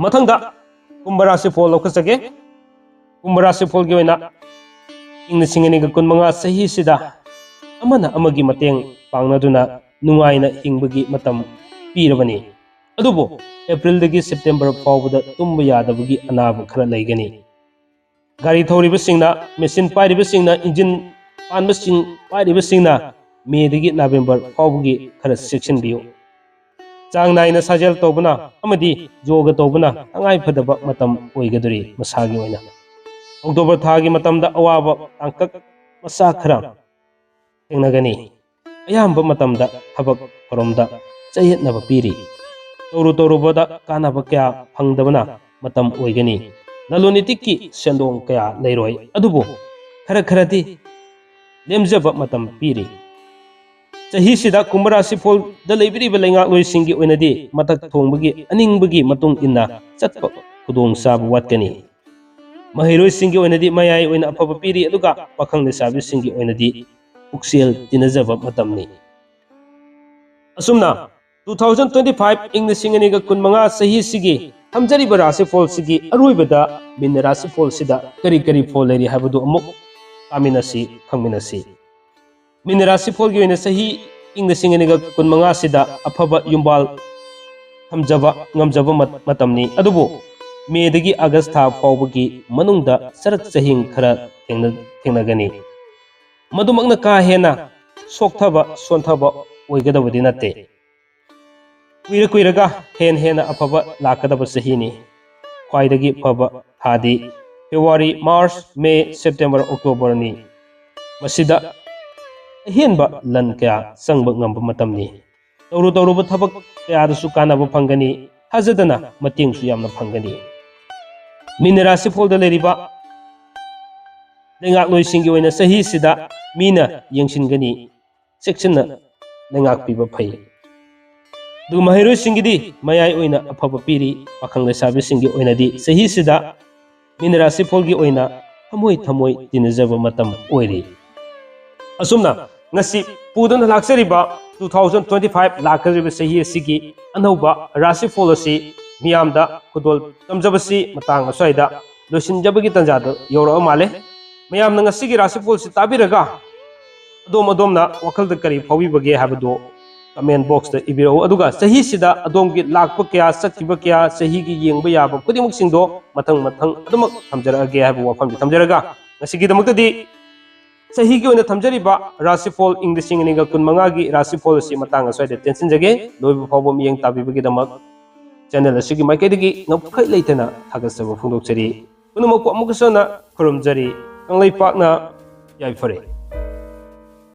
ꯃꯊꯪꯗ ꯀꯨꯝꯚ ꯔꯥꯁꯤꯐꯣꯜ ꯂꯧꯈꯠꯆꯒꯦ꯫ ꯀꯨꯝꯚ ꯔꯥꯁꯤꯐꯣꯜꯒꯤ ꯑꯣꯏꯅ ꯏꯪ ꯂꯤꯁꯤꯡ ꯑꯅꯤꯒ ꯀꯨꯟꯃꯉꯥ ꯆꯍꯤꯁꯤꯗ ꯑꯃꯅ ꯑꯃꯒꯤ ꯃꯇꯦꯡ ꯄꯥꯡꯅꯗꯨꯅ ꯅꯨꯡꯉꯥꯏꯅ ꯍꯤꯡꯕꯒꯤ ꯃꯇꯝ ꯄꯤꯔꯕꯅꯤ꯫ ꯑꯗꯨꯕꯨ ꯑꯦꯄ꯭ꯔꯤꯜꯗꯒꯤ ꯁꯦꯞꯇꯦꯝꯕꯔ ꯐꯥꯎꯕꯗ ꯇꯨꯝꯕ ꯌꯥꯗꯕꯒꯤ ꯑꯅꯥꯕ ꯈꯔ ꯂꯩꯒꯅꯤ꯫ ꯒꯥꯔꯤ ꯊꯧꯔꯤꯕꯁꯤꯡꯅ, ꯃꯦꯆꯤꯟ ꯄꯥꯏꯔꯤꯕꯁꯤꯡꯅ, ꯏꯟꯖꯤꯟ ꯄꯥꯟꯕꯁꯤꯡ ꯄꯥꯏꯔꯤꯕꯁꯤꯡꯅ ꯃꯦꯗꯒꯤ ꯅꯕꯦꯝꯕꯔ ꯐꯥꯎꯕꯒꯤ ꯈꯔ ꯆꯦꯛꯁꯤꯟꯕꯤꯌꯨ꯫ ꯆꯥꯡ ꯅꯥꯏꯅ ꯁꯥꯖꯦꯜ ꯇꯧꯕꯅ ꯑꯃꯗꯤ ꯌꯣꯒ ꯇꯧꯕꯅ ꯇꯉꯥꯏ ꯐꯗꯕ ꯃꯇꯝ ꯑꯣꯏꯒꯗꯧꯔꯤ ꯃꯁꯥꯒꯤ ꯑꯣꯏꯅ꯫ ꯑꯣꯛꯇꯣꯕꯔ ꯊꯥꯒꯤ ꯃꯇꯝꯗ ꯑꯋꯥꯕ ꯇꯥꯡꯀꯛ ꯃꯆꯥ ꯈꯔ ꯊꯦꯡꯅꯒꯅꯤ꯫ ꯑꯌꯥꯝꯕ ꯃꯇꯝꯗ ꯊꯕꯛ ꯊꯧꯔꯝꯗ ꯆꯌꯦꯠꯅꯕ ꯄꯤꯔꯤ꯫ ꯇꯧꯔꯨ ꯇꯧꯔꯨꯕꯗ ꯀꯥꯟꯅꯕ ꯀꯌꯥ ꯐꯪꯗꯕꯅ ꯃꯇꯝ ꯑꯣꯏꯒꯅꯤ꯫ ꯂꯂꯣꯟ ꯏꯇꯤꯛꯀꯤ ꯁꯦꯟꯗꯣꯡ ꯀꯌꯥ ꯂꯩꯔꯣꯏ, ꯑꯗꯨꯕꯨ ꯈꯔ ꯈꯔꯗꯤ ꯂꯦꯝꯖꯕ ꯃꯇꯝ ꯄꯤꯔꯤ꯫ ꯆꯍꯤꯁꯤꯗ ꯀꯨꯝꯚ ꯔꯥꯁꯤꯐꯣꯜꯗ ꯂꯩꯕꯤꯔꯤꯕ ꯂꯩꯉꯥꯛꯂꯣꯏꯁꯤꯡꯒꯤ ꯑꯣꯏꯅꯗꯤ ꯃꯊꯛ ꯊꯣꯡꯕꯒꯤ ꯑꯅꯤꯡꯕꯒꯤ ꯃꯇꯨꯡ ꯏꯟꯅ ꯆꯠꯄ ꯈꯨꯗꯣꯡꯆꯥꯕ ꯋꯥꯠꯀꯅꯤ꯫ ꯃꯍꯩꯔꯣꯏꯁꯤꯡꯒꯤ ꯑꯣꯏꯅꯗꯤ ꯃꯌꯥꯏ ꯑꯣꯏꯅ ꯑꯐꯕ ꯄꯤꯔꯤ, ꯑꯗꯨꯒ ꯄꯥꯈꯪ ꯂꯩꯁꯥꯕꯤꯁꯤꯡꯒꯤ ꯑꯣꯏꯅꯗꯤ ꯄꯨꯛꯆꯦꯜ ꯇꯤꯟꯅꯖꯕ ꯃꯇꯝꯅꯤ꯫ ꯑꯁꯨꯝꯅ two thousand twenty five, ꯏꯪ ꯂꯤꯁꯤꯡ ꯑꯅꯤꯒ ꯀꯨꯟꯃꯉꯥ ꯆꯍꯤꯁꯤꯒꯤ ꯊꯝꯖꯔꯤꯕ ꯔꯥꯁꯤꯐꯣꯜꯁꯤꯒꯤ ꯑꯔꯣꯏꯕꯗ ꯃꯤꯟ ꯔꯥꯁꯤꯐꯣꯜꯁꯤꯗ ꯀꯔꯤ ꯀꯔꯤ ꯐꯣꯜ ꯂꯩꯔꯤ ꯍꯥꯏꯕꯗꯨ ꯑꯃꯨꯛ ꯇꯥꯃꯤꯟꯅꯁꯤ, ꯈꯪꯃꯤꯟꯅꯁꯤ꯫ ꯃꯤꯟ ꯔꯥꯁꯤꯐꯣꯜꯒꯤ ꯑꯣꯏꯅ ꯆꯍꯤ ꯏꯪ ꯂꯤꯁꯤꯡ ꯑꯅꯤꯒ ꯀꯨꯟꯃꯉꯥꯁꯤꯗ ꯑꯐꯕ ꯌꯨꯝꯕꯥꯜ ꯊꯝꯖꯕ ꯉꯝꯖꯕ ꯃꯠ-, ꯃꯇꯝꯅꯤ꯫ ꯑꯗꯨꯕꯨ ꯃꯦꯗꯒꯤ ꯑꯥꯒꯁ ꯊꯥ ꯐꯥꯎꯕꯒꯤ ꯃꯅꯨꯡꯗ ꯆꯔꯛ ꯆꯍꯤꯡ ꯈꯔ ꯊꯦꯡꯅ-, ꯊꯦꯡꯅꯒꯅꯤ꯫ ꯃꯗꯨꯃꯛꯅ ꯀꯥ ꯍꯦꯟꯅ ꯁꯣꯛꯊꯕ ꯁꯣꯟꯊꯕ ꯑꯣꯏꯒꯗꯕꯗꯤ ꯅꯠꯇꯦ꯫ ꯀꯨꯏꯔ ꯀꯨꯏꯔꯒ ꯍꯦꯟ ꯍꯦꯟꯅ ꯑꯐꯕ ꯂꯥꯛꯀꯗꯕ ꯆꯍꯤꯅꯤ꯫ ꯈ꯭ꯋꯥꯏꯗꯒꯤ ꯐꯕ ꯊꯥꯗꯤ ꯐꯦꯕ꯭ꯔꯨꯋꯥꯔꯤ, ꯃꯥꯔꯆ, ꯃꯦ, ꯁꯦꯞꯇꯦꯝꯕꯔ, ꯑꯣꯛꯇꯣꯕꯔꯅꯤ꯫ ꯃꯁꯤꯗ ꯑꯍꯦꯟꯕ ꯂꯟ ꯀꯌꯥ ꯆꯪꯕ ꯉꯝꯕ ꯃꯇꯝꯅꯤ꯫ ꯇꯧꯔꯨ ꯇꯧꯔꯨꯕ ꯊꯕꯛ ꯀꯌꯥꯗꯁꯨ ꯀꯥꯟꯅꯕ ꯐꯪꯒꯅꯤ, ꯊꯥꯖꯗꯅ ꯃꯇꯦꯡꯁꯨ ꯌꯥꯝꯅ ꯐꯪꯒꯅꯤ꯫ ꯃꯤꯟ ꯔꯥꯁꯤꯐꯣꯜꯗ ꯂꯩꯔꯤꯕ ꯂꯩꯉꯥꯛꯂꯣꯏꯁꯤꯡꯒꯤ ꯑꯣꯏꯅ ꯆꯍꯤꯁꯤꯗ ꯃꯤꯅ ꯌꯦꯡꯁꯤꯟꯒꯅꯤ, ꯆꯦꯛꯁꯤꯟꯅ ꯂꯩꯉꯥꯛꯄꯤꯕ ꯐꯩ꯫ ꯑꯗꯨꯒ ꯃꯍꯩꯔꯣꯏꯁꯤꯡꯒꯤꯗꯤ ꯃꯌꯥꯏ ꯑꯣꯏꯅ ꯑꯐꯕ ꯄꯤꯔꯤ, ꯄꯥꯈꯪ ꯂꯩꯁꯥꯕꯤꯁꯤꯡꯒꯤ ꯑꯣꯏꯅꯗꯤ ꯆꯍꯤꯁꯤꯗ ꯃꯤꯟ ꯔꯥꯁꯤꯐꯣꯜꯒꯤ ꯑꯣꯏꯅ ꯊꯃꯣꯏ ꯊꯃꯣꯏ ꯇꯤꯟꯅꯖꯕ ꯃꯇꯝ ꯑꯣꯏꯔꯤ꯫ ꯑꯁꯨꯝꯅ ꯉꯁꯤ ꯄꯨꯗꯨꯅ ꯂꯥꯛꯆꯔꯤꯕ two thousand twenty five ꯂꯥꯛꯀꯗꯧꯔꯤꯕ ꯆꯍꯤ ꯑꯁꯤꯒꯤ ꯑꯅꯧꯕ ꯔꯥꯁꯤꯐꯣꯜ ꯑꯁꯤ ꯃꯤꯌꯥꯝꯗ ꯈꯨꯗꯣꯜ ꯇꯝꯖꯕꯁꯤ ꯃꯇꯥꯡ ꯑꯁ꯭ꯋꯥꯏꯗ ꯂꯣꯏꯁꯤꯟꯖꯕꯒꯤ ꯇꯥꯟꯖꯥꯗ ꯌꯧꯔꯛꯑ ꯃꯥꯜꯂꯦ꯫ ꯃꯌꯥꯝꯅ ꯉꯁꯤꯒꯤ ꯔꯥꯁꯤꯐꯣꯜꯁꯤ ꯇꯥꯕꯤꯔꯒ ꯑꯗꯣꯝ ꯑꯗꯣꯝꯅ ꯋꯥꯈꯜꯗ ꯀꯔꯤ ꯐꯥꯎꯕꯤꯕꯒꯦ ꯍꯥꯏꯕꯗꯨ comment boxꯇ ꯏꯕꯤꯔꯛꯎ꯫ ꯑꯗꯨꯒ ꯆꯍꯤꯁꯤꯗ ꯑꯗꯣꯝꯒꯤ ꯂꯥꯛꯄ ꯀꯌꯥ, ꯆꯠꯈꯤꯕ ꯀꯌꯥ, ꯆꯍꯤꯒꯤ ꯌꯦꯡꯕ ꯌꯥꯕ ꯈꯨꯗꯤꯡꯃꯛꯁꯤꯡꯗꯣ ꯃꯊꯪ ꯃꯊꯪ ꯑꯗꯨꯃꯛ ꯊꯝꯖꯔꯛꯑꯒꯦ ꯍꯥꯏꯕ ꯋꯥꯐꯝꯁꯤ ꯊꯝꯖꯔꯒ ꯉꯁꯤꯒꯤꯗꯃꯛꯇꯗꯤ ꯆꯍꯤꯒꯤ ꯑꯣꯏꯅ ꯊꯝꯖꯔꯤꯕ ꯔꯥꯁꯤꯐꯣꯜ ꯏꯪ ꯂꯤꯁꯤꯡ ꯑꯅꯤꯒ ꯀꯨꯟꯃꯉꯥꯒꯤ ꯔꯥꯁꯤꯐꯣꯜ ꯑꯁꯤ ꯃꯇꯥꯡ ꯑꯁ꯭ꯋꯥꯏꯗ ꯇꯦꯟꯁꯤꯟꯖꯒꯦ꯫ ꯂꯣꯏꯕ ꯐꯥꯎꯕ ꯃꯤꯠꯌꯦꯡ ꯇꯥꯕꯤꯕꯒꯤꯗꯃꯛ ꯆꯦꯅꯦꯜ ꯑꯁꯤꯒꯤ ꯃꯥꯏꯀꯩꯗꯒꯤ ꯉꯝꯈꯩ ꯂꯩꯇꯅ ꯊꯥꯒꯠꯆꯕ ꯐꯣꯡꯗꯣꯛꯆꯔꯤ꯫ ꯄꯨꯝꯅꯃꯛꯄꯨ ꯑꯃꯨꯛꯀꯁꯨ ꯍꯟꯅ ꯈꯨꯔꯨꯝꯖꯔꯤ꯫ ꯀꯪꯂꯩꯄꯥꯛꯅ ꯌꯥꯏꯐꯔꯦ꯫